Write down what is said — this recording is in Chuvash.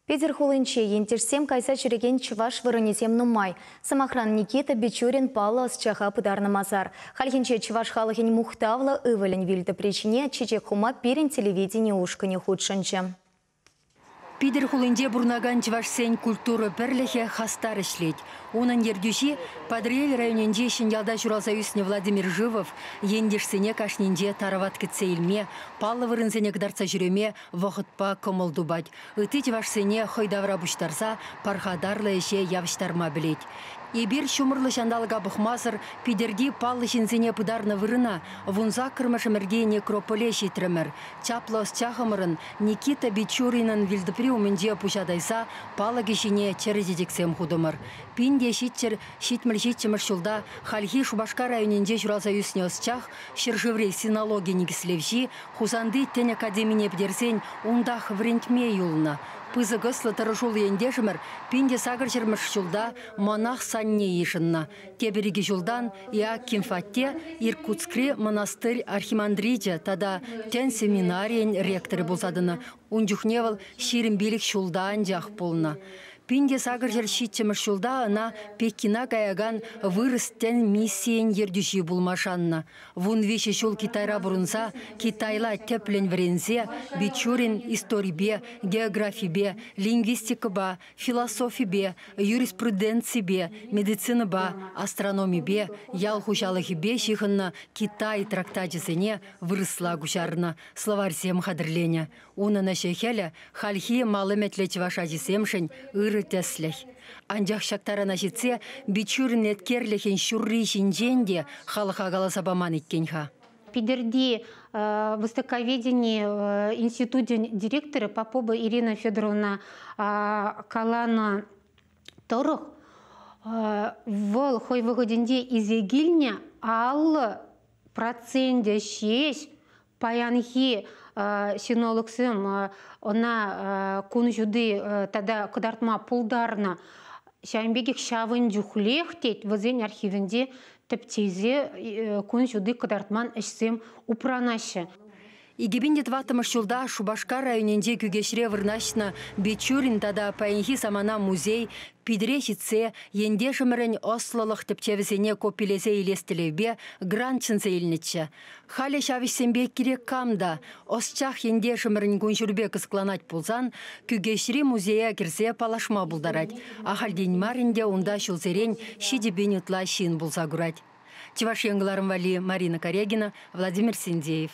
Питӗр хулинче ентешсем кайса ҫӳрекен чӑваш вырӑнӗсем нумай. Сӑмахран, Никита Бичурин паллӑ ӑсчаха пытарнӑ масар. Хальхинче чӑваш халӑхӗн мухтавлӑ ывӑлӗн вилтӑпри ҫине чечек хума пирӗн телевидени ушкӑнӗ хутшӑнчӗ. Питӗр хулинче пурӑнакан чӑвашсен культура пӗрлӗхӗ хастар ӗҫлет. Унӑн ертӳҫи Патӑрьел районӗнчи Ҫӗньялта ҫуралса ӳснӗ Владимир Живов ентешсене кашнинче тарават кӗтсе илме, паллӑ вырӑнсене кӑтартса ҫӳреме вӑхӑтпа кӑмӑл тупать. Ытти чӑвашсене хӑй тавра пуҫтарса пархатарлӑ ӗҫе явӑҫтарма пӗлет. Эпир ҫумӑрлӑ ҫанталӑка пӑхмасӑр Питӗрти паллӑ ҫынсене пытарнӑ вырӑна вунсаккӑрмӗш ӗмӗрти некрополе ҫитрӗмӗр. Чаплӑ ӑсчахӑмӑрӑн Никита Бичуринӑн вилтӑпри умӗнче пуҫа тайса палӑкӗ ҫине чӗрӗ чечексем хутӑмӑр. Пин те ҫиччӗр ҫитмӗл ҫиччӗмӗш ҫулта хальхи Шупашкар районӗнче ҫуралса ӳснӗ ӑсчах, ҫӗршыври синологи никӗслевҫи, Хусанти тӗн академине пӗтерсен унтах вӗрентме юлнӑ. Пысӑк ӑслӑ тӑрӑшуллӑ ентешӗмӗр пин те сакӑр ҫӗрмӗш ҫулта монах санне йышӑннӑ. Тепӗр икӗ ҫултан Иакинф атте Иркутскри монастырь архимандричӗ тата тӗн семинарийӗн ректорӗ пулса тӑнӑ. Ун чухне вӑл 25 ҫулта анчах пулнӑ. Пин те сакӑр ҫӗр ҫиччӗмӗш ҫулта ӑна Пекина каякан вырӑс тӗн миссийӗн ертӳҫи пулма шаннӑ. Вун виҫӗ ҫул Китайра пурӑнса китайла тӗплӗн вӗренсе Бичурин историпе, географипе, лингвистикӑпа, философипе, юриспруденципе, медицинӑпа, астрономипе, ял хуҫалӑхӗпе ҫыхӑннӑ Китай трактачӗсене вырӑсла куҫарнӑ, словарьсем хатӗрленӗ. Унӑн ӗҫӗ-хӗлӗ хальхи мал ӗмӗтлӗ чӑваш ачисемшӗн ырӑ тӗслӗх. Анчах ҫак тарана ҫитсе Бичурин еткерлӗхӗн ҫурри ҫинчен те халӑха каласа паман иккен-ха. Питӗрти востоковедени институчӗн директорӗ Попова Ирина Федоровна каланӑ тӑрӑх, вӑл хӑй вӑхӑтӗнче илсе килнӗ 50% ҫеҫ паянхи синологсем ӑна кун ҫути тата кӑтартма пултарнӑ. Ҫавӑн пекех ҫавӑн чухлех, тет, вӗсен архивӗнче тӗпчесе кун ҫути кӑтартман ӗҫсем упранаҫҫӗ. Икӗ пин те тӑваттӑмӗш ҫулта Шупашкар районӗнчи Кӳкеҫре вырнаҫнӑ Бичурин тата паянхи самана музей Питӗре ҫитсе ентешӗмӗрӗн ӑслӑлӑх тӗпчевӗсене копилесе илес тӗллевпе грант ҫӗнсе илнӗччӗ. Халӗ ҫав ӗҫсемпе кирек кам та ӑсчах ентешӗмӗрӗн кун-ҫулӗпе кӑсӑкланать пулсан Кӳкеҫри музея кӗрсе паллашма пултарать. Ахальтен мар ӗнтӗ унта ҫулсерен ҫичӗ пин ытла ҫын пулса курать. Чӑваш Ен кӑларӑм валли Марина Карягина, Владимир Синдеев.